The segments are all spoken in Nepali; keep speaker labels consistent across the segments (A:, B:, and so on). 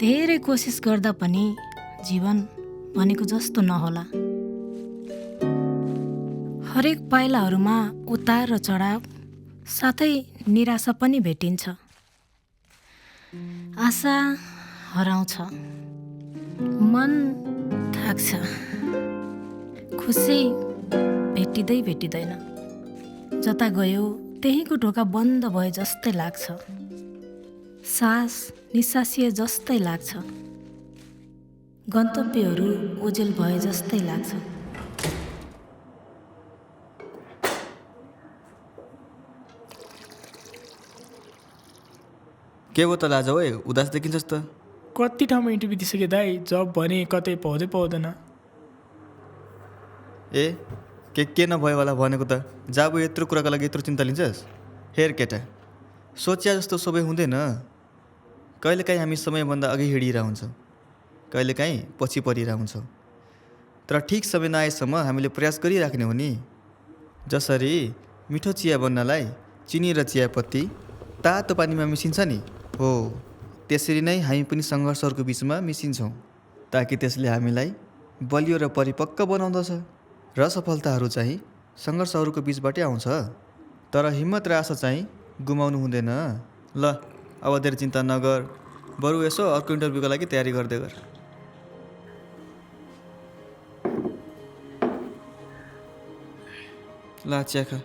A: धेरै कोसिस गर्दा पनि जीवन भनेको जस्तो नहोला। हरेक पाइलाहरूमा उतार र चढाव साथै निराशा पनि भेटिन्छ। आशा हराउँछ, मन थाक्छ, खुसी भेटिँदैन। जता गयो त्यहीँको ढोका बन्द भए जस्तै लाग्छ, सास निसासिए जस्तै लाग्छ, गन्तव्यहरू ओझेल भए जस्तै लाग्छ।
B: के भयो त लाज ओए, उदास देखिन्छस् त।
C: कति ठाउँमा इन्टरभ्यू दिइसके दाइ, जब भने कतै पाउँदैन।
B: के नभयो होला भनेको त। जाब यत्रो कुराको लागि यत्रो चिन्ता लिन्छस्? हेर केटा, सोचिया जस्तो सबै हुँदैन। कहिलेकाहीँ हामी समयभन्दा अघि हिँडिरह हुन्छौँ, कहिलेकाहीँ पछि परिरह हुन्छौँ। तर ठिक समय नआएसम्म हामीले प्रयास गरिराख्ने हो नि। जसरी मिठो चिया बन्नलाई चिनी र चियापत्ती तातो पानीमा मिसिन्छ नि, हो त्यसरी नै हामी पनि सङ्घर्षहरूको बिचमा मिसिन्छौँ, ताकि त्यसले हामीलाई बलियो र परिपक्व बनाउँदछ। र सफलताहरू चाहिँ सङ्घर्षहरूको बिचबाटै आउँछ। तर हिम्मत र आशा चाहिँ गुमाउनु हुँदैन। ल अब धेरै चिन्ता नगर, बरु यसो अर्को इन्टरभ्यूको लागि तयारी गर्दै गर। ला चिया खा।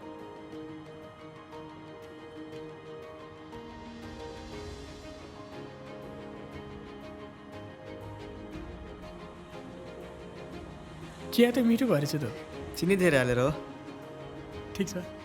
C: चिया त मिठो भएछ त।
B: चिनी धेरै हालेर हो।
C: ठिक छ।